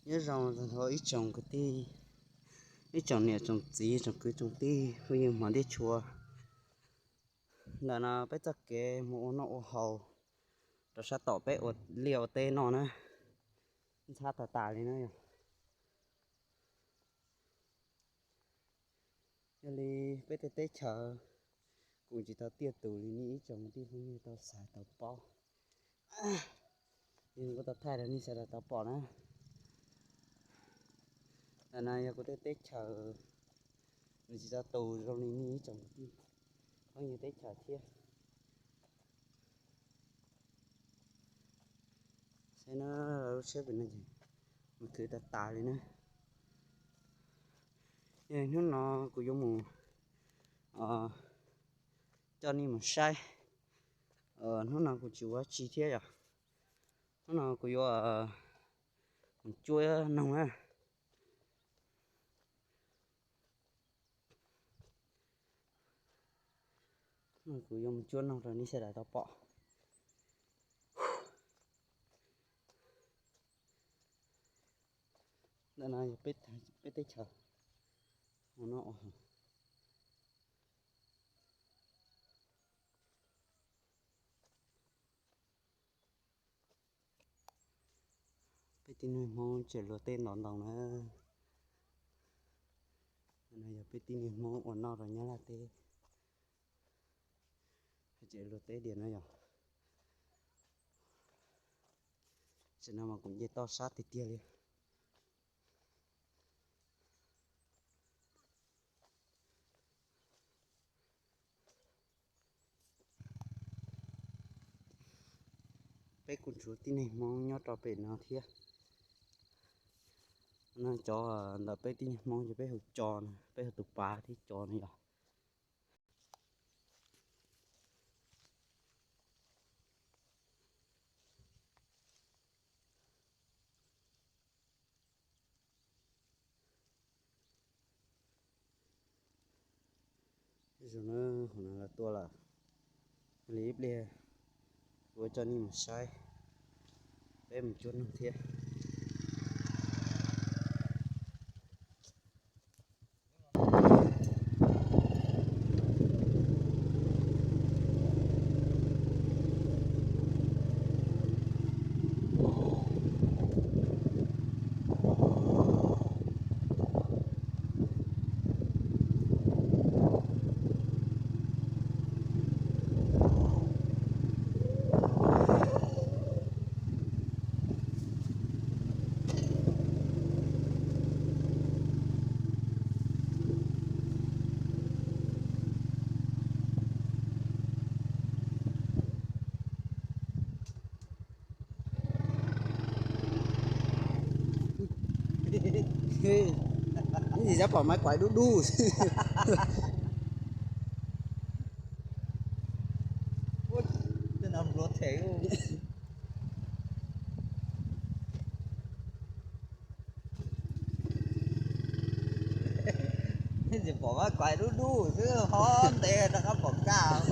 Nyob zoo ib tsoom kwv tij, ib tsoom niam tsoom txiv, tsoom kwv tsoom tij phooj ywg hmov ntiab tshua. Ntawm no peb txoj kev mus ua noj ua haus rau sab tom peb ua liaj ua teb no na, ntxhab tas tas li na yog. Yog li peb tej teb chaws kuj tsis tau tiaj tus li nej ib tsoom kwv tij phooj ywg tau xav tau paub. Kuv tau thaij rau nej sawv daws tau pom na. Ntawm no yog kuv tej teb chaws, nws tsis tau tus zoo li nej ib tsoom kwv tij phooj ywg teb chaws thiab. Saib na, lub tsheb pem no ces mus khwv tas tas li na. Hnub no kuv yuav mus coj nej mus saib. Hnub no kuv tsis ua dab tsi thiab yom. Hnub no kuv yuav mus cuab noog na. Kuv yuav mus cuab noog rau nej sawv daws tau pom. Ntawm no yog peb teb chaws ua noj ua haus. Peb tib neeg Hmoob tseem luag teb ntov ntoo na. Ntawm no yog peb tib neeg Hmoob ua noj rau Nyab Laj teb, tseem luag teb diam no yog. Tam sim no mas kuv nce toj sab tiag tiag li. Peb kuj tshuav tib neeg Hmoob nyob rau pem no thiab. No cov ntawm peb tib neeg Hmoob ces peb hu co, peb hu tus pav thiab co no yog. Zoo na, hauv no lawv tuaj lawm. Li ib pliag kuv coj nej mus saib, peb mus cuab noog thiab. Ib ntsis pom maiv kuav dub dub xwb. Ib ntsis pom maiv kuav dub dub xwb ho ntev rov qab pom kaj.